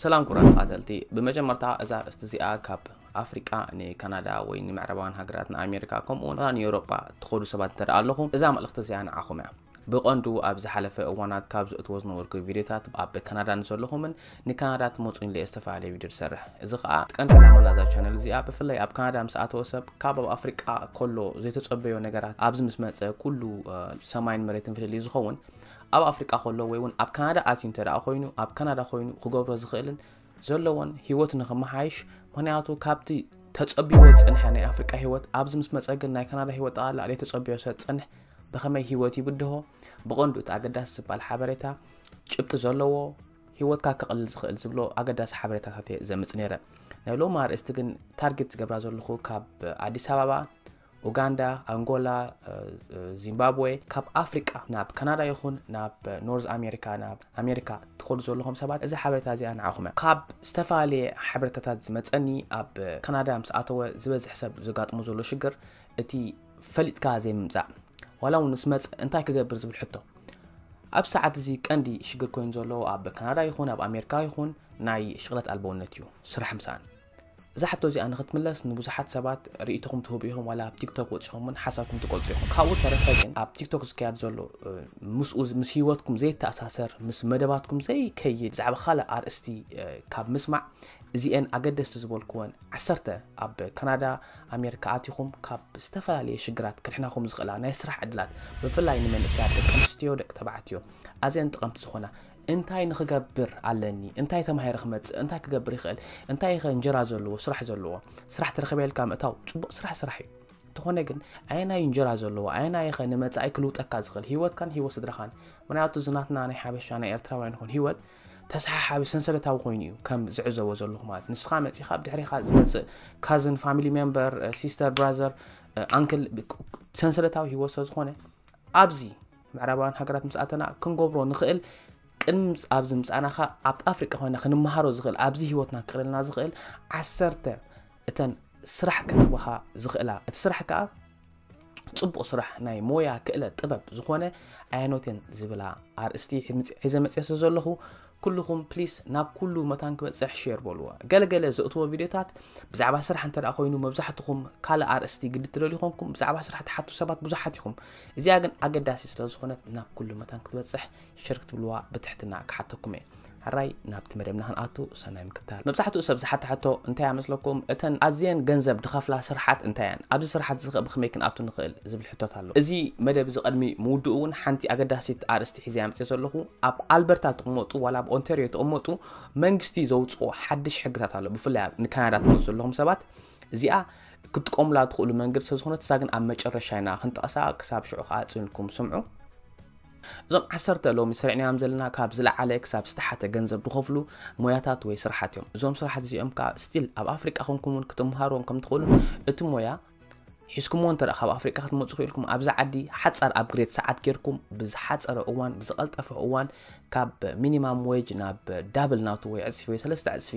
ሰላም ክቡራት ተኸታተልቲ፣ ብመጀመርታ እዛ ኣርእስቲ እዚኣ ካብ ኣፍሪቃ ንካናዳ ወይ ንምዕራባውያን ሃገራት ንኣሜሪካ ከምኡ እውን ንኤውሮጳ ትኸዱ ሰባት እንተ ደኣ ኣለኹም፣ እዛ መልእኽቲ እዚኣ ንዓኹም እያ። ብቐንዱ ኣብ ዝሓለፈ እዋናት ካብ ዘእትዎ ዝነበርኩ ቪድዮታት ኣብ ካናዳ ንዘለኹምን ንካናዳ ትመጹን ኢለ ዝተፈላለየ ቪድዮ ዝሰርሕ። እዚ ኸኣ እቲ ቀንዲ ዕላማ ናዛ ቻነል እዚኣ ብፍላይ ኣብ ካናዳ ምስ ኣተወ ሰብ ካብ ኣብ ኣፍሪቃ ከሎ ዘይተጸበዮ ነገራት ኣብዚ ምስ መጸ ኩሉ ሰማይን መሬትን ፍልልይ ዝኸውን ኣብ ኣፍሪቃ ከሎ ወይ እውን ኣብ ካናዳ ኣትዩ እንተ ደኣ ኮይኑ ኣብ ካናዳ ኮይኑ ክገብሮ ዝኽእልን ዘለዎን ህይወት ንኽመሓይሽ። ምኽንያቱ ካብቲ ተጸብይዎ ዝጸንሐ ናይ ኣፍሪቃ ህይወት ኣብዚ ምስ መጸ ግን ናይ ካናዳ ህይወት ጠቓላ ዘይተጸብዮ ስለ ዝጸንሕ ብኸመይ ህይወት ይብድሆ፣ ብቐንዱ እቲ ኣገዳሲ ዝበሃል ሓበሬታ ጭብጢ ዘለዎ ህይወትካ ከቕልል ዝኽእል ዝብሎ ኣገዳሲ ሓበሬታታት እየ ዘምጽእ ነይረ። ናይ ሎሚ ኣርእስቲ ግን ታርጌት ዝገብራ ዘለኹ ካብ ኣዲስ ኣበባ፣ ኡጋንዳ፣ ኣንጎላ፣ ዚምባብዌ፣ ካብ ኣፍሪቃ ናብ ካናዳ ይኹን ናብ ኖርዝ ኣሜሪካ፣ ናብ ኣሜሪካ ትኸዱ ዘለኹም ሰባት እዚ ሓበሬታ እዚኣ ንዓኹም እያ። ካብ ዝተፈላለየ ሓበሬታታት ዝመጸኒ ኣብ ካናዳ ምስ ኣተወ ዝበዝሕ ሰብ ዘጋጥሞ ዘሎ ሽግር እቲ ፈሊጥካ ዘይምምጻእ፣ ዋላ እውን ምስ መጸ እንታይ ክገብር ዝብል ሕቶ ኣብ ሰዓት እዚ ቀንዲ ሽግር ኮይኑ ዘሎ ኣብ ካናዳ ይኹን ኣብ ኣሜሪካ ይኹን ናይ ሽቕለት ኣልቦነት እዩ፣ ስራሕ ምሳን። እዛ ሕቶ እዚኣ ንኽትምለስ ንብዙሓት ሰባት ርእይቶኹም ትህቡ ኢኹም፣ ዋላ ኣብ ቲክቶክ ወጺኹም እውን ሓሳብኩም ትገልጹ ኢኹም። ካብኡ ተረፈ ግን ኣብ ቲክቶክ ዝካየድ ዘሎ ምስኡ ምስ ህይወትኩም ዘይተኣሳሰር፣ ምስ መደባትኩም ዘይከይድ ብዛዕባ ካልእ ኣርእስቲ ካብ ምስማዕ እዚኤን ኣገደስቲ ዝበልኩወን ዓሰርተ ኣብ ካናዳ ኣሜሪካ ኣቲኹም ካብ ዝተፈላለየ ሽግራት ክድሕናኹም ዝኽእላ ናይ ስራሕ ዕድላት ብፍላይ ንመንእሰያት ደቂ ኣንስትዮ ደቂ ተባዕትዮ ኣዝየን ጠቐምቲ ዝኾና እንታይ ንኽገብር ኣለኒ እንታይ ተማሂረ ክመፅእ እንታይ ክገብር ይኽእል እንታይ ኸ እንጀራ ዘለዎ ስራሕ ዘለዎ ስራሕ ተረኸበ ኢልካ ምእታው ፅቡቕ ስራሕ ስራሕ እዩ እንተኾነ ግን ኣየናይ እንጀራ ዘለዎ ኣየናይ ኸ ንመፃኢ ክልውጠካ ዝኽእል ህይወትካን ህይወት ስድራኻን ምክንያቱ ዝናትና ናይ ሓበሻ ናይ ኤርትራውያን ይኹን ህይወት ተሰሓሓቢ ሰንሰለታዊ ኮይኑ እዩ ከም ዝዕዘቦ ዘለኹ ማለት ንስኻ መፂኻ ብድሕሪኻ ዝመፅእ ካዝን ፋሚሊ ሜምበር ሲስተር ብራዘር ኣንክል ሰንሰለታዊ ህይወት ስለ ዝኾነ ኣብዚ ምዕራባውያን ሃገራት ምስ ኣተና ክንገብሮ ንኽእል ቅድሚ ኣብዚ ምፃእናኻ ኣብ ኣፍሪቃ ኮይና ክንመሃሮ ዝኽእል ኣብዚ ህይወትና ክኽእለና ዝኽእል ዓሰርተ እተን ስራሕ ከረኽበኻ ዝኽእላ እቲ ስራሕ ከዓ ፅቡቕ ስራሕ ናይ ሞያ ክእለት ጥበብ ዝኾነ ኣየኖትን ዝብላ ኣርእስቲ ሒዘ መፅየ ስለ ዘለኹ ኩልኹም ፕሊስ ናብ ኩሉ መታን ክበፅሕ ሼር በልዎ ገለገለ ዘእትዎ ቪድዮታት ብዛዕባ ስራሕ እንተ ኮይኑ መብዛሕትኹም ካልእ ኣርእስቲ ግዲ ትደልዩ ኮንኩም ብዛዕባ ስራሕ ትሓቱ ሰባት ብዙሓት ኢኹም እዚኣ ግን ኣገዳሲ ስለ ዝኾነት ናብ ኩሉ መታን ክትበፅሕ ሸር ክትብልዋ ብትሕትና ክሓተኩም እየ ሕራይ ናብቲ መደብና ክንኣቱ ሰናይ ምክታል መብዛሕትኡ ሰብ ዝሓተ ሕቶ እንታይ ኣመስለኩም እተን ኣዝየን ገንዘብ ድኸፍላ ስርሓት እንታይ እየን ኣብዚ ስርሓት እዚ ብኸመይ ክንኣቱ ንኽእል ዝብል ሕቶት ኣሎ እዚ መደብ እዚ ቅድሚ ምውድኡ እውን ሓንቲ ኣገዳሲት ኣርእስቲ ሒዘ ኣምፅእ ዘለኹ ኣብ ኣልበርታ ትቕመጡ ዋላ ኣብ ኦንቴርዮ ትቕመጡ መንግስቲ ዘውፅኦ ሓድሽ ሕግታት ኣሎ ብፍላይ ንካናዳ ትመፁ ዘለኹም ሰባት እዚኣ ክትጥቀሙላ ትኽእሉ መንገዲ ስለዝኾነት እሳ ግን ኣብ መጨረሻ ኢና ክንጠቕሳ ክሳብ ሽዑ ከዓ ፅንኩም ስምዑ እዞም ዓሰርተ ሎሚ ሰሪዕናዮም ዘለና ካብ ዝለዓለ ክሳብ ዝተሓተ ገንዘብ ዝኸፍሉ ሞያታት ወይ ስራሓት እዮም እዞም ስራሓት እዚኦም ከዓ ስቲል ኣብ ኣፍሪቃ ኮንኩም እውን ክትምሃርዎም ከም ትኽእሉ እቲ ሞያ ሒዝኩምዎ እንተ ካብ ኣፍሪቃ ክትመፁ ክኢልኩም ኣብዚ ዓዲ ሓፃር ኣፕግሬድ ሰዓት ጌርኩም ብዝሓፀረ እዋን ብዝቐልጠፈ እዋን ካብ ሚኒማም ዌጅ ናብ ዳብል ናቱ ወይ ዕፅፊ ወይ ሰለስተ ዕፅፊ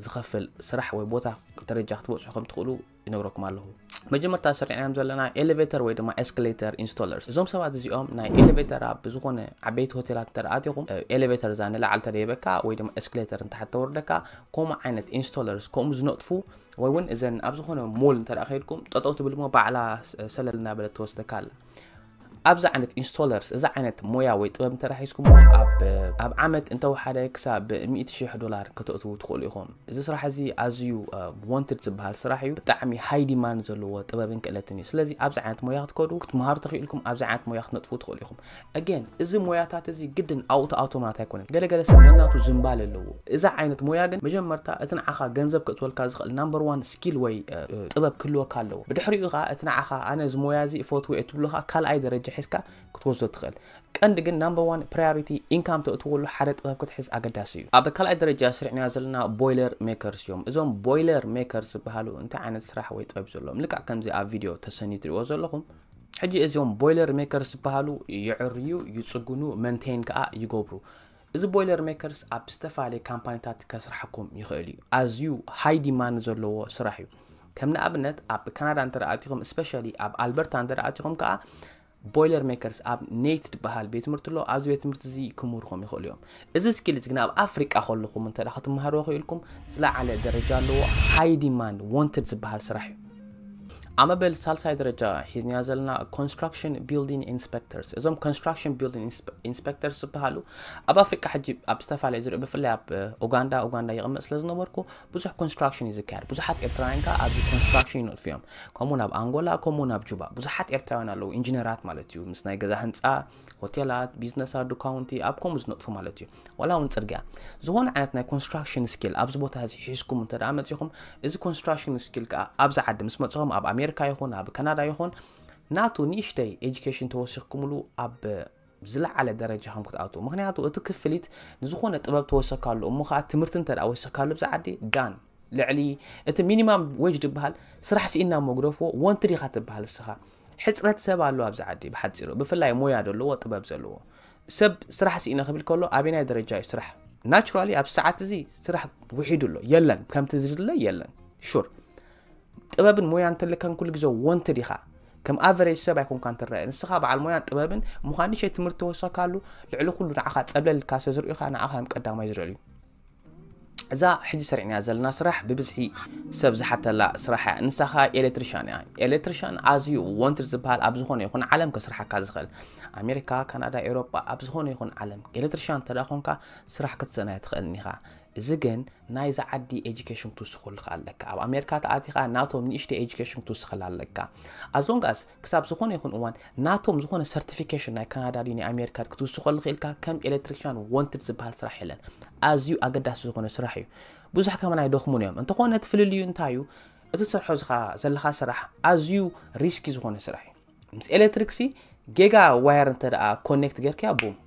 ዝኸፍል ስራሕ ወይ ቦታ ደረጃ ክትበፅሑ ከም ትኽእሉ ይነግረኩም ኣለኹ መጀመርታ ሰሪዕናዮም ዘለና ኤሌቬተር ወይ ድማ ኤስክሌተር ኢንስቶለርስ እዞም ሰባት እዚኦም ናይ ኤሌቬተር ኣብ ዝኾነ ዓበይቲ ሆቴላት እንተ ኣትኹም ኤሌቬተር እዛ ንላዕሊ ተደይበካ ወይ ድማ ኤስክሌተር እንተሓተ ወርደካ ከምኡ ዓይነት ኢንስቶለርስ ከምኡ ዝነጥፉ ወይ እውን እዘን ኣብ ዝኾነ ሞል እንተ ከይድኩም ጠጠው ትብል ሞ ባዕላ ሰለል እናበለት ትወስደካ ኣላ ኣብዚ ዓይነት ኢንስቶለርስ እዚ ዓይነት ሞያ ወይ ጥበብ እንተ ሒዝኩሞ ኣብ ዓመት እንተወሓደ ክሳብ ሚእቲ ሽሕ ዶላር ከተእትዉ ትኽእሉ ኢኹም እዚ ስራሕ እዚ ኣዝዩ ወንትድ ዝበሃል ስራሕ እዩ ብጣዕሚ ሃይ ዲማንድ ዘለዎ ጥበብን ክእለትን እዩ ስለዚ ኣብዚ ዓይነት ሞያ ክትከዱ ክትመሃሩ ተኽኢልኩም ኣብዚ ዓይነት ሞያ ክትነጥፉ ትኽእሉ ኢኹም ኣጌን እዚ ሞያታት እዚ ግድን ኣውቶ ኣውቶማት ኣይኮነን ገለገለ ሰብ ነናቱ ዝንባል ኣለዎ እዚ ዓይነት ሞያ ግን መጀመርታ እቲ ንዓኻ ገንዘብ ክእትወልካ ዝኽእል ናምበር ዋን ስኪል ወይ ጥበብ ክህልወካ ኣለዎ ብድሕሪኡ ከዓ እቲ ንዓኻ ኣነ እዚ ሞያ እዚ እፈትዎ እየ ትብሎ ከዓ ካልኣይ ደረጃ ሒዝካ ክትወስዶ ትኽእል ቀንዲ ግን ናምበር ዋን ፕራዮሪቲ ኢንካም ተእትወሉ ሓደ ጥበብ ክትሕዝ ኣገዳሲ እዩ ኣብ ካልኣይ ደረጃ ስሪዕናዮ ዘለና ቦይለር ሜከርስ እዮም እዞም ቦይለር ሜከርስ ዝበሃሉ እንታይ ዓይነት ስራሕ ወይ ጥበብ ዘለዎም ልክዕ ከምዚ ኣብ ቪድዮ ተሰኒ ትሪእዎ ዘለኹም ሕጂ እዚኦም ቦይለር ሜከርስ ዝበሃሉ ይዕርዩ ይፅግኑ መንቴን ከዓ ይገብሩ እዚ ቦይለር ሜከርስ ኣብ ዝተፈላለየ ካምፓኒታት ከስርሓኩም ይኽእል እዩ ኣዝዩ ሃይ ዲማንድ ዘለዎ ስራሕ እዩ ከም ንኣብነት ኣብ ካናዳ እንተ ኣቲኹም ስፔሻሊ ኣብ ኣልበርታ እንተ ኣቲኹም ከዓ ቦይለር ሜከርስ ኣብ ኔት ዝበሃል ቤት ትምህርቲ ኣሎ። ኣብዚ ቤት ትምህርቲ እዚ ክምህርኩም ይኽእሉ እዮም። እዚ ስኪል እዚ ግን ኣብ ኣፍሪቃ ከለኹም እንተ ደኣ ክትመሃርዎ ክኢልኩም ዝለዓለ ደረጃ ኣለዎ። ሃይ ዲማንድ ዋንትድ ዝበሃል ስራሕ እዩ። ኣብ መበል ሳልሳይ ደረጃ ሒዝናዮ ዘለና ኮንስትራክሽን ቢልዲንግ ኢንስፔክተርስ። እዞም ኮንስትራክሽን ቢልዲንግ ኢንስፔክተርስ ዝበሃሉ ኣብ ኣፍሪቃ ሕጂ ኣብ ዝተፈላለዩ ዝርእ ብፍላይ ኣብ ኡጋንዳ ኡጋንዳ ይቕመጥ ስለ ዝነበርኩ ብዙሕ ኮንስትራክሽን እዩ ዝካየድ። ብዙሓት ኤርትራውያን ከዓ ኣብዚ ኮንስትራክሽን ይነጥፉ እዮም። ከምኡ ናብ ኣንጎላ ከምኡ ናብ ጁባ ብዙሓት ኤርትራውያን ኣለዉ፣ ኢንጂነራት ማለት እዩ። ምስ ናይ ገዛ ህንፃ፣ ሆቴላት፣ ቢዝነሳት፣ ዱካውንቲ ኣብ ከምኡ ዝነጥፉ ማለት እዩ። ዋላ እውን ፅርግያ ዝኾነ ዓይነት ናይ ኮንስትራክሽን ስኪል ኣብዚ ቦታ እዚ ሒዝኩም እንተ ደኣ መፂኹም፣ እዚ ኮንስትራክሽን ስኪል ከዓ ኣብዚ ዓዲ ምስ መፅኹም ኣብ ኣሜሪካ ይኹን ኣብ ካናዳ ይኹን ናቱ ንእሽተይ ኤጁኬሽን ተወሲኽኩምሉ ኣብ ዝለዓለ ደረጃ ከም ክትኣትዉ። ምክንያቱ እቲ ክፍሊት ንዝኾነ ጥበብ ተወሰካሉ እሞ ከዓ ትምህርቲ እንተ ደኣ ወሰካሉ ኣብዚ ዓዲ ዳን ልዕሊ እቲ ሚኒማም ዌጅ ዝበሃል ስራሕ ስኢና እሞ ግደፍዎ ወንቲ ዲኻ ትበሃል እስኻ። ሕፅረት ሰብ ኣሎ ኣብዚ ዓዲ ብሓፂሩ ብፍላይ ሞያ ዘለዎ ጥበብ ዘለዎ ሰብ ስራሕ ስኢነ ክብል ከሎ ኣበናይ ደረጃ እዩ ስራሕ ናቹራሊ ኣብ ሰዓት እዚ ስራሕ ውሒዱ ኣሎ የለን ከምቲ ዝድለ የለን ሹር ጥበብን ሞያን እንተለካን ኩሉ ግዜ ወንትድ ኢኻ ከም ኣቨሬጅ ሰብ ኣይኮንካን ትረአ ንስኻ በዓል ሞያን ጥበብን ምዃን ንሸይ ትምህርቲ ተወሰካሉ ልዕሊ ኩሉ ንዓኻ ጸብለልካ ስለ ዝርእዩኻ ንዓኻ እዮም ቀዳማይ ዝርእዩ እዛ ሕጂ ሰሪዕናያ ዘለና ስራሕ ብብዝሒ ሰብ ዝሓተላ ስራሕ እያ ንሳኻ ኤሌክትሪሻን እያ ኤሌክትሪሻን ኣዝዩ ወንትድ ዝበሃል ኣብ ዝኾነ ይኹን ዓለም ከስርሓካ ዝኽእል ኣሜሪካ ካናዳ ኤውሮጳ ኣብ ዝኾነ ይኹን ዓለም ኤሌክትሪሻን እንተ ኮንካ ስራሕ ክትሰናይ ትኽእልን ኢኻ እዚ ግን ናይዛ ዓዲ ኤጁኬሽን ክትውስኸሉ ኣለካ ኣብ ኣሜሪካ ተኣቲኻ ናቶም ንእሽተ ኤጁኬሽን ክትውስኸላ ኣለካ ኣዞንጋስ ክሳብ ዝኾነ ይኹን እዋን ናቶም ዝኾነ ሰርቲፊኬሽን ናይ ካናዳ ድዩ ናይ ኣሜሪካ ክትውስኸሉ ክኢልካ ከም ኤሌክትሪክሻን ወንትድ ዝበሃል ስራሕ የለን ኣዝዩ ኣገዳሲ ዝኾነ ስራሕ እዩ ብዙሕ ከመን ኣይደኽሙን እዮም እንተኾነ እቲ ፍልልዩ እንታይ እዩ እቲ ትሰርሖ ዘለኻ ስራሕ ኣዝዩ ሪስኪ ዝኾነ ስራሕ እዩ ምስ ኤሌክትሪክሲ ጌጋ ዋየር እንተ ደኣ ኮኔክት ጌርካያ ቡም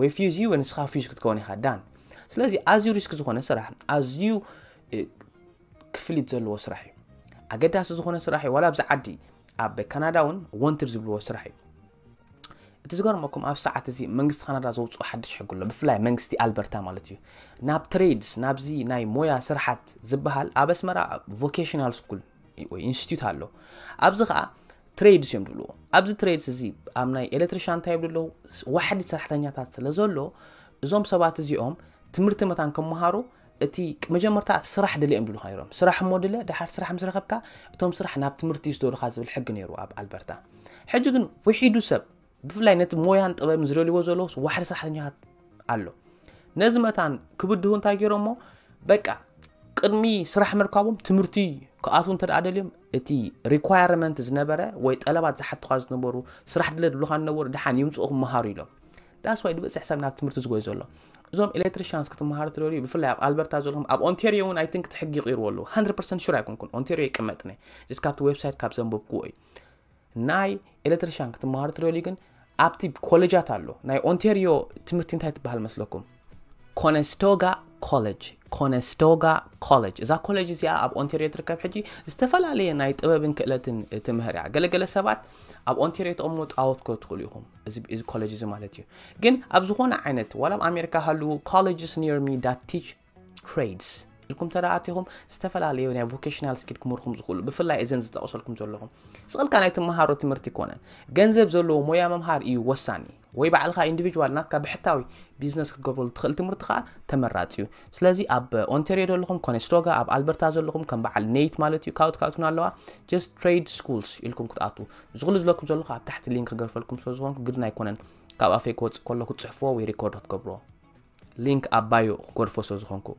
ወይ ፊውዝ እዩ ወይ ንስኻ ፊውዝ ክትከውን ኢኻ ዳን ስለዚ ኣዝዩ ሪስክ ዝኾነ ስራሕ ኣዝዩ ክፍሊት ዘለዎ ስራሕ እዩ ኣገዳሲ ዝኾነ ስራሕ እዩ ዋላ ኣብዚ ዓዲ ኣብ ካናዳ እውን ወንትድ ዝብልዎ ስራሕ እዩ እቲ ዝገርመኩም ኣብ ሰዓት እዚ መንግስቲ ካናዳ ዘውፅኦ ሓድሽ ሕጊ ኣሎ ብፍላይ መንግስቲ ኣልበርታ ማለት እዩ ናብ ትሬድስ ናብዚ ናይ ሞያ ስራሓት ዝበሃል ኣብ ኣስመራ ቮኬሽናል ስኩል ወይ ኢንስቲትዩት ኣሎ ኣብዚ ከዓ ትሬድስ እዮም ዝብልዎ ኣብዚ ትሬድስ እዚ ኣብ ናይ ኤሌክትሪሻን እንታይ ይብሉ ኣለዉ ዋሕዲ ሰራሕተኛታት ስለ ዘሎ እዞም ሰባት እዚኦም ትምህርቲ መታን ክመሃሩ እቲ መጀመርታ ስራሕ ድለ እዮም ዝብሉካ ነይሮም ስራሕ እሞ ድለ ድሓር ስራሕ ምስ ረኸብካ እቶም ስራሕ ናብ ትምህርቲ ይስደዱካ ዝብል ሕጊ ነይሩ ኣብ ኣልበርታ ሕጂ ግን ውሒዱ ሰብ ብፍላይ ነቲ ሞያን ጥበብን ዝደልይዎ ዘለውስ ዋሕዲ ሰራሕተኛታት ኣሎ ነዚ መታን ክብድሁ እንታይ ገይሮሞ በቃ ቅድሚ ስራሕ ምርካቦም ትምህርቲ ክኣትዉ እንተ ደኣ ደልዮም እቲ ሪኳየርመንት ዝነበረ ወይ ጠለባት ዝሓትኻ ዝነበሩ ስራሕ ድለ ዝብሉኻ ዝነበሩ ድሓን ይምፅኡ ክመሃሩ ኢሎም ዳስ ዋይ ድበፅሕ ሰብ ናብ ትምህርቲ ዝጎይ ዘሎ እዞም ኤሌክትሪሽንስ ክትመሃሩ ትደልዩ ብፍላይ ኣብ ኣልበርታ ዘለኹም ኣብ ኦንቴሪዮ እውን ኣይትንክ እቲ ሕጊ ይቕይርዎ ኣለዉ 100 ሹር ኣይኮንኩን ኦንቴሪዮ ይቅመጥነ ስ ካብቲ ዌብሳይት ካብ ዘንበብክዎ እዩ ናይ ኤሌክትሪሽን ክትመሃሩ ትደልዩ ግን ኣብቲ ኮሌጃት ኣሎ ናይ ኦንቴሪዮ ትምህርቲ እንታይ ትበሃል መስለኩም ኮነስቶጋ ኮሌጅ ኮነስቶጋ ኮሌጅ እዛ ኮሌጅ እዚኣ ኣብ ኦንቴሪዮ ትርከብ ሕጂ ዝተፈላለየ ናይ ጥበብን ክእለትን ትምህር እያ ገለገለ ሰባት ኣብ ኦንቴሪዮ ተቐምሞ ጣወት ኮ ትኽእሉ ኢኹም እዚ ኮሌጅ እዚ ማለት እዩ ግን ኣብ ዝኾነ ዓይነት ዋላ ኣብ ኣሜሪካ ሃልዉ colleges near me that teach trades ኢልኩም ተደኣቲኹም ዝተፈላለዩ ናይ ቮኬሽናል ስኪል ክምህርኩም ዝኽእሉ ብፍላይ እዘን ዝጠቕሰልኩም ዘለኹም ስቕልካ ናይ ትመሃሮ ትምህርቲ ይኮነን ገንዘብ ዘለዎ ሞያ መምሃር እዩ ወሳኒ ወይ ባዕልኻ ኢንዲቪጁዋል ናትካ ብሕታዊ ቢዝነስ ክትገብረሉ ትኽእል ትምህርቲ ከዓ ተመራፂ እዩ ስለዚ ኣብ ኦንቴሪዮ ዘለኹም ኮኔስቶጋ ኣብ ኣልበርታ ዘለኹም ከም በዓል ኔት ማለት እዩ ካውት ካውትን ኣለዋ just trade schools ኢልኩም ክትኣትዉ ዝኽሉ ዝለኩም ዘለኹ ኣብ ታሕቲ ሊንክ ክገርፈልኩም ስለ ዝኾንኩ ግድን ኣይኮነን ካብ ኣፈይ ክወፅእ ከሎ ክትፅሕፍዎ ወይ ሪኮርድ ክትገብርዎ ሊንክ ኣብ ባዮ ክጎድፎ ስለ ዝኾንኩ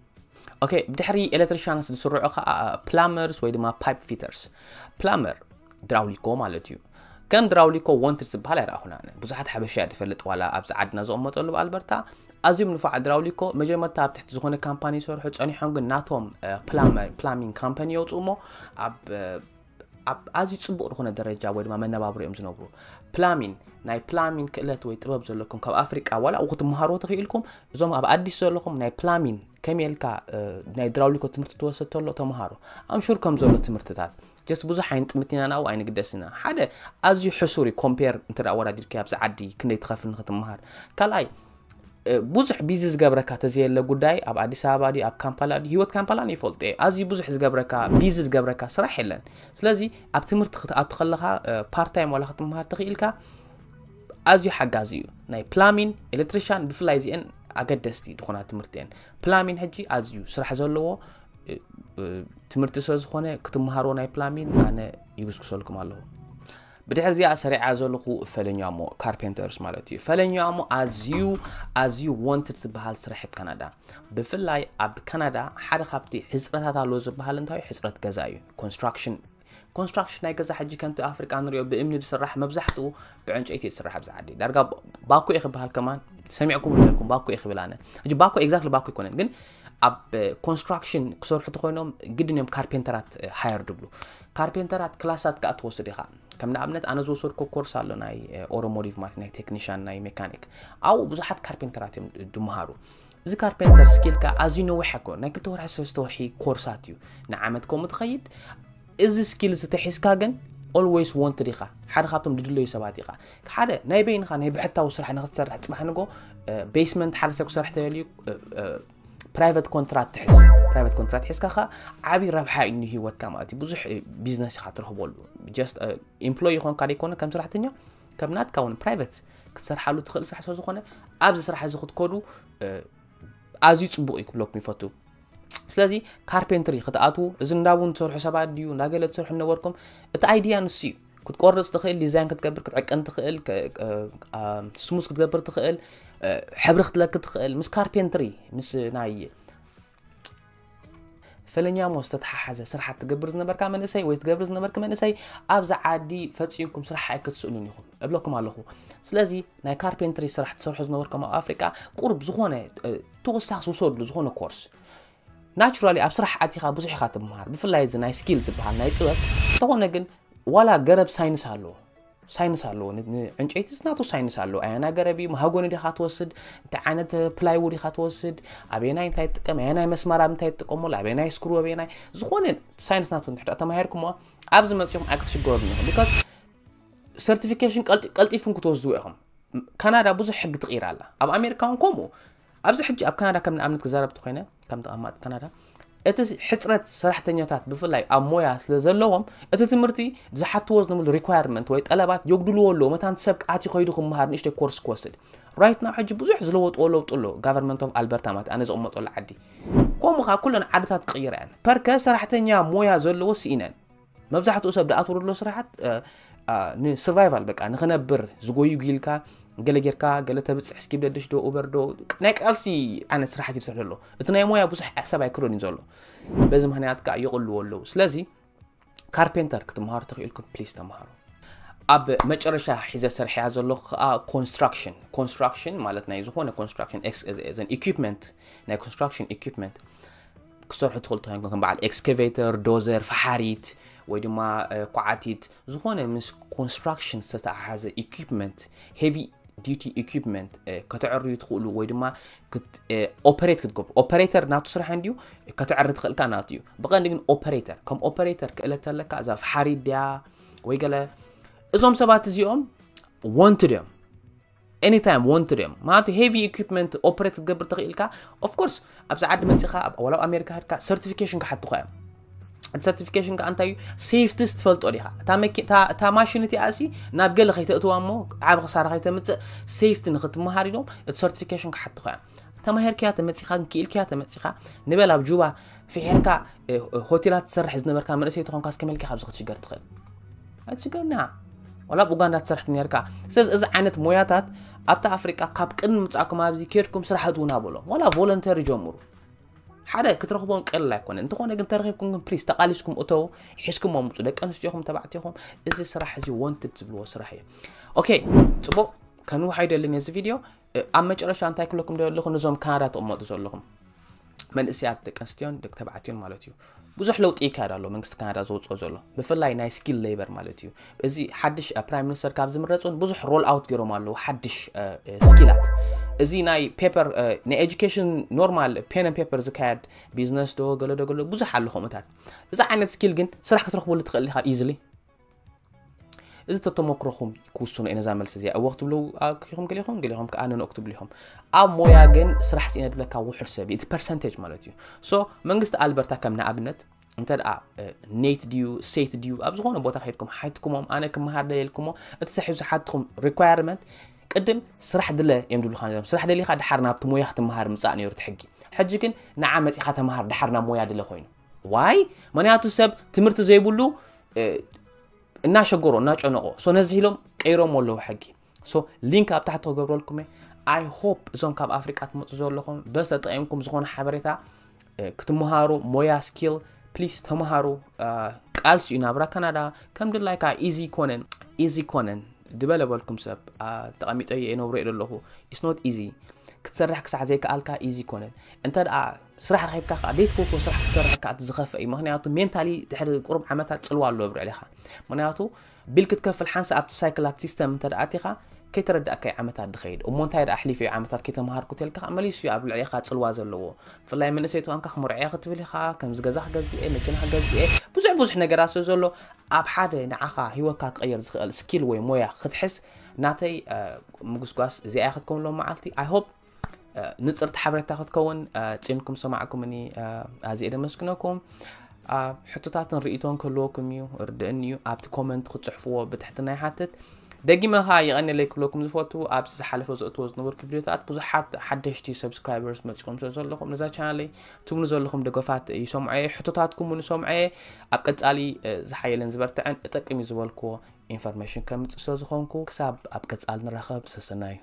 ኦኬ ብድሕሪ ኤሌክትሪሻንስ ዝስርዑ ከዓ ፕላመርስ ወይ ድማ ፓይፕ ፊተርስ ፕላመር ድራውሊኮ ማለት እዩ ከም ድራውሊኮ ወንትድ ዝበሃል ኣይረኣኹን ኣነ ብዙሓት ሓበሻ እያ ትፈልጥ ዋላ ኣብዚ ዓድና ዝቕመጠሉ ኣልበርታ ኣዝዮም ንፉዓት ድራውሊኮ መጀመርታ ኣብ ትሕቲ ዝኾነ ካምፓኒ ይሰርሑ ፀኒሖም ግን ናቶም ፕላሚንግ ካምፓኒ የውፅኡ እሞ ኣብ ኣብ ኣዝዩ ፅቡቕ ዝኾነ ደረጃ ወይ ድማ መነባብሮ እዮም ዝነብሩ ፕላሚን ናይ ፕላሚን ክእለት ወይ ጥበብ ዘለኩም ካብ ኣፍሪቃ ዋላ ኡ ክትመሃርዎ ተኽኢልኩም እዞም ኣብ ኣዲስ ዘለኹም ናይ ፕላሚን ከመይ ኢልካ ናይ ድራውሊኮ ትምህርቲ ትወስድ ተሎ ተምሃሮ ኣምሹር ከም ዘሎ ትምህርትታት ጀስት ብዙሕ ኣይንጥምት ኢና ናብኡ ኣይንግደስ ኢና ሓደ ኣዝዩ ሕሱር እዩ ኮምፔር እንተ ኣወዳዲርካ ኣብዚ ዓዲ ክንደይ ትኸፍል ንክትምሃር ካልኣይ ብዙሕ ቢዚ ዝገብረካ ተዘየለ ጉዳይ ኣብ ኣዲስ ኣበባ ድዩ ኣብ ካምፓላ ድዩ ህይወት ካምፓላ ንይፈልጦ እየ ኣዝዩ ብዙሕ ዝገብረካ ቢዚ ዝገብረካ ስራሕ የለን ስለዚ ኣብ ትምህርቲ ክትኣቱ ከለካ ፓርታይም ዋላ ክትምሃር ተኽኢልካ ኣዝዩ ሓጋዚ እዩ። ናይ ፕላሚን፣ ኤሌክትሪሻን ብፍላይ እዚአን ኣገደስቲ ዝኾና ትምህርቲ እየን። ፕላሚን ሕጂ ኣዝዩ ስራሕ ዘለዎ ትምህርቲ ስለ ዝኾነ ክትምሃሮ ናይ ፕላሚን ኣነ ይጉስጉሰልኩም ኣለኹ። ብድሕር እዚኣ ሰሪዓ ዘለኹ ፈለኛሞ ካርፔንተርስ ማለት እዩ። ፈለኛሞ ኣዝዩ ኣዝዩ ወንትድ ዝበሃል ስራሕ ኣብ ካናዳ፣ ብፍላይ ኣብ ካናዳ ሓደ ካብቲ ሕፅረታት ኣሎ ዝበሃል እንታይ ሕፅረት ገዛ እዩ። ኮንስትራክሽን ኮንስትራክሽን ናይ ገዛ ሕጂ ከምቲ ኣፍሪቃ ንሪኦ ብእምኒ ዝስራሕ መብዛሕትኡ ብዕንጨይቲ ዝስራሕ ኣብዚ ዓዲ ዳርጋ ባኮ እዩ ክበሃል ከማን ሰሚዕኩም ነበርኩም። ባኮ እዩ ክብል ኣነ ሕጂ ባኮ ኤግዛክትሊ ባኮ ኣይኮነን ግን ኣብ ኮንስትራክሽን ክሰርሑ ተኮይኖም ግድን እዮም ካርፔንተራት ሃየር ድብሉ። ካርፔንተራት ክላሳት ከዓ ትወስድ ኢኻ። ከም ንኣብነት ኣነ ዝወሰድኮ ኮርስ ኣሎ ናይ ኦሮሞዲቭ ማለት ናይ ቴክኒሽያን ናይ ሜካኒክ ኣብኡ ብዙሓት ካርፔንተራት እዮም ድመሃሩ። እዚ ካርፔንተር ስኪል ከዓ ኣዝዩ ነዊሕ ኣይኮ ናይ ክልተ ወርሒ ሰለስተ ወርሒ ኮርሳት እዩ። ንዓመት ከምኡ ትኸይድ። እዚ ስኪል እዚ ተሒዝካ ግን ኦልዌይስ ወንትድ ኢኻ። ሓደ ካብቶም ድድለዩ ሰባት ኢኻ። ሓደ ናይ በይንኻ ናይ ብሕታዊ ስራሕ ንክትሰርሕ ፅባሕ ንጎ ቤስመንት ሓደ ሰብ ክሰርሕ ተደልዩ ፕራይቨት ኮንትራት ትሕዝ። ፕራይቨት ኮንትራት ሒዝካ ኸ ዓብዪ ረብሓ እዩ ንህይወትካ ማለት እዩ። ብዙሕ ቢዝነስ ኢኻ ትረኽበሉ። ጀስት ኢምፕሎይ ይኾንካ ደይኮነ ከም ሰራሕተኛ ከም ናትካ እውን ፕራይቨት ክትሰርሓሉ ትኽእል ስራሕ ስለዝኾነ ኣብዚ ስራሕ እዚ ክትከዱ ኣዝዩ ፅቡቕ እዩ ክብለኩም ይፈቱ። ስለዚ ካርፔንትሪ ክትኣትዉ እዚ እንዳቡን ትሰርሑ ሰባት ድዩ እንዳገለ ትሰርሑ ነበርኩም እቲ ኣይድያ ንሱ እዩ። ክትቆርፅ ትኽእል፣ ዲዛይን ክትገብር ክትዕቅን ትኽእል፣ ስሙዝ ክትገብር ትኽእል፣ ሕብሪ ክትለክ ትኽእል። ምስ ካርፔንትሪ ምስ ናይ ፈለኛሞ ዝተተሓሓዘ ስራሓት ትገብር ዝነበርካ መንእሰይ ወይ ትገብር ዝነበርክ መንእሰይ ኣብዚ ዓዲ ፈፂምኩም ስራሕ ኣይክትስእኑን ኢኹም እብለኩም ኣለኹ። ስለዚ ናይ ካርፔንትሪ ስራሕ ትሰርሑ ዝነበርኩም ኣብ ኣፍሪቃ ቁርብ ዝኾነ ተወሳኺ ዝውሰድሉ ዝኾነ ኮርስ ናቹራሊ ኣብ ስራሕ ኣቲኻ ብዙሕ ኢኻ ትምሃር። ብፍላይ እዚ ናይ ስኪል ዝበሃል ናይ ጥበብ እንተኾነ ግን ዋላ ገረብ ሳይንስ ኣለዎ። ሳይንስ ኣለዎ። ንዕንጨይቲ ናቱ ሳይንስ ኣለዎ። ኣየና ገረብ እዩ መሃጎኒ ዲኻ ትወስድ፣ እንታይ ዓይነት ፕላይውድ ኢኻ ትወስድ፣ ኣበየናይ እንታይ ትጥቀም፣ ኣየናይ መስማር ኣብ እንታይ ትጥቀመሉ፣ ኣበየናይ ስክሩ ኣበየናይ ዝኾነ ሳይንስ ናቱ ንሕዳ ተማሂርኩሞ ኣብዚ መፂኹም ኣይክትሽገሩ ኒኹም ቢካዝ ሰርቲፊኬሽን ቀልጢፍኩም ክትወስድዎ ኢኹም። ካናዳ ብዙሕ ሕጊ ትቕይር ኣላ። ኣብ ኣሜሪካ እውን ከምኡ። ኣብዚ ሕጂ ኣብ ካናዳ ከም ንኣብነት ክዛረብ ተኮይነ ከም ተቐማጥ ካናዳ እቲ ሕፅረት ሰራሕተኛታት ብፍላይ ኣብ ሞያ ስለ ዘለዎም እቲ ትምህርቲ ዝሓትዎ ዝነበሩ ሪኳየርመንት ወይ ጠለባት የጉድልዎ ኣለዎ። መታን ሰብ ኣትዩ ከይዱ ክምሃር ንእሽተይ ኮርስ ክወስድ ራይት ናው ሕጂ ብዙሕ ዝለወጥዎ ለውጢ ኣሎ። ጋቨርንመንት ኦፍ ኣልበርታ ማለት ኣነ ዝቕመጠሉ ዓዲ ከምኡ ከዓ ኩለን ዓድታት ክቕይራ እየን። ፐርከ ሰራሕተኛ ሞያ ዘለዎ ስኢነን መብዛሕትኡ ሰብ ድኣትውሩ ኣሎ ስራሓት ንስርቫይቫል በቃ ንክነብር ዝጎዩ ጊልካ ገለ ጌርካ ገለ ተብፅሕ ስኪብ ደድሽ ዶ ኡበር ዶ ናይ ቃልሲ ዓይነት ስራሓት ይሰርሑ ኣሎ። እቲ ናይ ሞያ ብዙሕ ሰብ ኣይክረን እዩ ዘሎ። በዚ ምክንያት ከዓ ይቕልዎ ኣለዉ። ስለዚ ካርፔንተር ክትምሃሩ ተኽኢልኩም ፕሊስ ተምሃሩ። ኣብ መጨረሻ ሒዘ ሰርሐያ ዘሎ ከዓ ኮንስትራክሽን ኮንስትራክሽን ማለት ናይ ዝኾነ ኮንስትራክሽን ዘን ኢኩፕመንት ናይ ኮንስትራክሽን ኢኩፕመንት ክሰርሑ ትኽእሉ ተኮይንኩም ከም በዓል ኤክስካቬተር፣ ዶዘር፣ ፈሓሪት ወይ ድማ ኳዓቲት ዝኾነ ምስ ኮንስትራክሽን ዝተተሓሓዘ ኢኩፕመንት ሄቪ ዲቲ ኢኩፕመንት ከተዕርዩ ትኽእሉ ወይ ድማ ኦፐሬት ክትገብሩ። ኦፐሬተር ናቱ ስራሕ እንድዩ ከተዕሪ ትኽእልካ ናቱ እዩ። ብቐንዲ ግን ኦፐሬተር ከም ኦፐሬተር ክእለት ኣለካ እዛ ፈሓሪት ድያ ወይ ገለ እዞም ሰባት እዚኦም ወንትድ እዮም። ኤኒታይም ወንትድ እዮም ማለት ሄቪ ኢኩፕመንት ኦፕሬት ክትገብር ተኽኢልካ። ኦፍኮርስ ኣብዚ ዓዲ መፂኻ ወላ ኣብ ኣሜሪካ ሄድካ ሰርቲፊኬሽን ክሓትኻ እዮም። እቲ ሰርቲፊኬሽን ከዓ እንታይ እዩ? ሴፍቲስ ትፈልጦ ዲኻ? እታ ማሽን እቲኣ ሲ ናብ ገለ ከይተእትዋ እሞ ዓብ ክሳራ ከይተምፅእ ሴፍቲ ንክትመሃር ኢሎም እቲ ሰርቲፊኬሽን ክሓትኻ እዮም። ተማሂርክያ ተመፂኻ ክኢልክያ ተመፂኻ ንበል ኣብ ጁባ ፍሒርካ ሆቴላት ትሰርሕ ዝነበርካ መንእሰይ ተኾንካ እስከ መልኪ ካብዚ ክትሽገር ትኽእል ኣይትሽገርና። ዋላ ኣብ ኡጋንዳ ትሰርሕ ነርካ። ስለዚ እዚ ዓይነት ሞያታት ኣብታ ኣፍሪቃ ካብ ቅድሚ ምጻእኩም ኣብዚ ኬድኩም ስራሕ እትውና በሎም ዋላ ቮለንተሪ ጀምሩ። ሓደ ክትረኽቦም ቀልል ኣይኮነ እንተኾነ ግን ተረኺብኩም ግን ፕሊስ ተቃሊስኩም እተው። ሒዝኩሞ ምጹ ደቂ ኣንስትዮኹም ተባዕትዮኹም። እዚ ስራሕ እዚ ወንትድ ዝብልዎ ስራሕ እዩ። ኦኬ ጽቡቅ ከንውሕ ኣይደልን እዚ ቪድዮ። ኣብ መጨረሻ እንታይ ክለኩም ደለኹ ነዞም ካናዳ ተቕመጡ ዘለኹም መንእሰያት ደቂ ኣንስትዮን ደቂ ተባዕትዮን ማለት እዩ። ብዙሕ ለውጢ ይካየድ ኣሎ መንግስቲ ካናዳ ዘውፅኦ ዘሎ ብፍላይ ናይ ስኪል ሌበር ማለት እዩ። እዚ ሓድሽ ፕራይም ሚኒስተር ካብ ዝምረፁን ብዙሕ ሮል ኣውት ገይሮም ኣለዉ ሓድሽ ስኪላት። እዚ ናይ ፔፐር ናይ ኤጁኬሽን ኖርማል ፔን ን ፔፐር ዝካየድ ቢዝነስ ዶ ገለ ዶ ገለ ብዙሕ ኣሎ ከምኡታት። እዚ ዓይነት ስኪል ግን ስራሕ ክትረኽበሉ ትኽእል ኢኻ ኢዝሊ። እዚ ተተመክሮኹም ክውስኖ እየ ነዛ መልሲ እዚኣ እወ ክትብሉ ኢኹም ገሊኹም ገሊኹም ከዓ ነንኦ ክትብሉ ኢኹም። ኣብ ሞያ ግን ስራሕ ስኢነ ድብለካ ውሑድ ሰብ እዩ እቲ ፐርሰንቴጅ ማለት እዩ። ሶ መንግስቲ ኣልበርታ ከም ንኣብነት እንተ ደኣ ኔት ድዩ ሴት ድዩ ኣብ ዝኾነ ቦታ ከይድኩም ሓትኩሞም ኣነ ክመሃር ደልየ ኢልኩሞ እቲ ሰሒ ዝሓትኹም ሪኳየርመንት ቅድም ስራሕ ድለ እዮም ዝብሉኻ ነይሮም። ስራሕ ደሊኻ ድሓር ናብቲ ሞያ ክትመሃር ምጻእ ነይሩ እቲ ሕጊ። ሕጂ ግን ንዓ መጺኻ ተመሃር ድሓር ናብ ሞያ ድለ ኮይኑ። ዋይ? ምኽንያቱ ሰብ ትምህርቲ ዘይብሉ እናሸገሮ እናጨነቆ ሶ ነዚ ኢሎም ቀይሮም ኣለዉ ሕጊ። ሶ ሊንክ ኣብ ታሕቲ ክገብረልኩም እየ። I hope እዞም ካብ ኣፍሪቃ ትመፁ ዘለኹም በስ ተጠቂምኩም ዝኾነ ሓበሬታ ክትመሃሩ ሞያ ስኪል ፕሊስ ተመሃሩ። ቃልሲ እዩ ናብራ ካናዳ ከም ድላይካ ኢዚ ኮነን ኢዚ ኮነን ድበለ በልኩም ሰብ ተቐሚጠ እየ ነብሮ እየ ዘለኹ። It's not easy ክትሰርሕ ክሳዕ ዘይከኣልካ ኢዚ ኮነን እንተ ደኣ ስራሕ ረኺብካ ከዓ ዘይትፈትዎ ስራሕ ክትሰርሕ ከዓ እቲ ዝኸፍእ እዩ። ምክንያቱ ሜንታሊ ድሕሪ ቁሩብ ዓመታት ፅልዋ ኣለዎ ኣብ ልዕሊኻ። ምክንያቱ ቢል ክትከፍል ሓንሳ ኣብቲ ሳይክል ኣብቲ ሲስተም እንተ ደኣ ኣቲኻ ከይተረዳእካዮ ዓመታት ድኸይድ እሞ እንታይ ደኣ ኣሕሊፈዮ ዓመታት ከይተምሃርኩ ተልካ ከዓ መሊሱ እዩ ኣብ ልዕሊኻ ፅልዋ ዘለዎ። ብፍላይ መንእሰይ ተኾንካ ክምርዖ ክትብል ኢኻ ከምዚ ገዛ ክገዝእ እየ መኪና ክገዝእ እየ ብዙሕ ብዙሕ ነገራት ስለ ዘሎ ኣብ ሓደ ንዓኻ ህይወትካ ክቀየር ዝኽእል ስኪል ወይ ሞያ ክትሕዝ ናተይ ምጉስጓስ እዚኣ ክትከውን ሎም መዓልቲ I hope ንፅርቲ ሓበሬታ ክትከውን ፅንኩም ሰማዕኩምኒ ኣዝየ ደመስግነኩም። ሕቶታትን ርእቶን ክህልወኩም እዩ ርድእኒ እዩ ኣብቲ ኮመንት ክትፅሕፍዎ ብትሕትና ይሓትት። ደጊመ ኸዓ የቐንየለይ ክብለኩም ዝፈቱ ኣብዚ ዝሓለፈ ዘእትዎ ዝነበርኩ ቪድዮታት ብዙሓት ሓደሽቲ ሰብስክራይበርስ መፂኦም ስለ ዘለኹም ነዛ ቻናለይ ትብሉ ዘለኹም ደገፋት ይሰምዖ እየ ሕቶታትኩም እውን ይሰምዖ እየ። ኣብ ቀፃሊ ዝሓየለን ዝበርትዐን እጠቅም እዩ ዝበልክዎ ኢንፎርሜሽን ከምፅእ ስለ ዝኾንኩ ክሳብ ኣብ ቀፃሊ ንራኸብ ሰሰናዩ።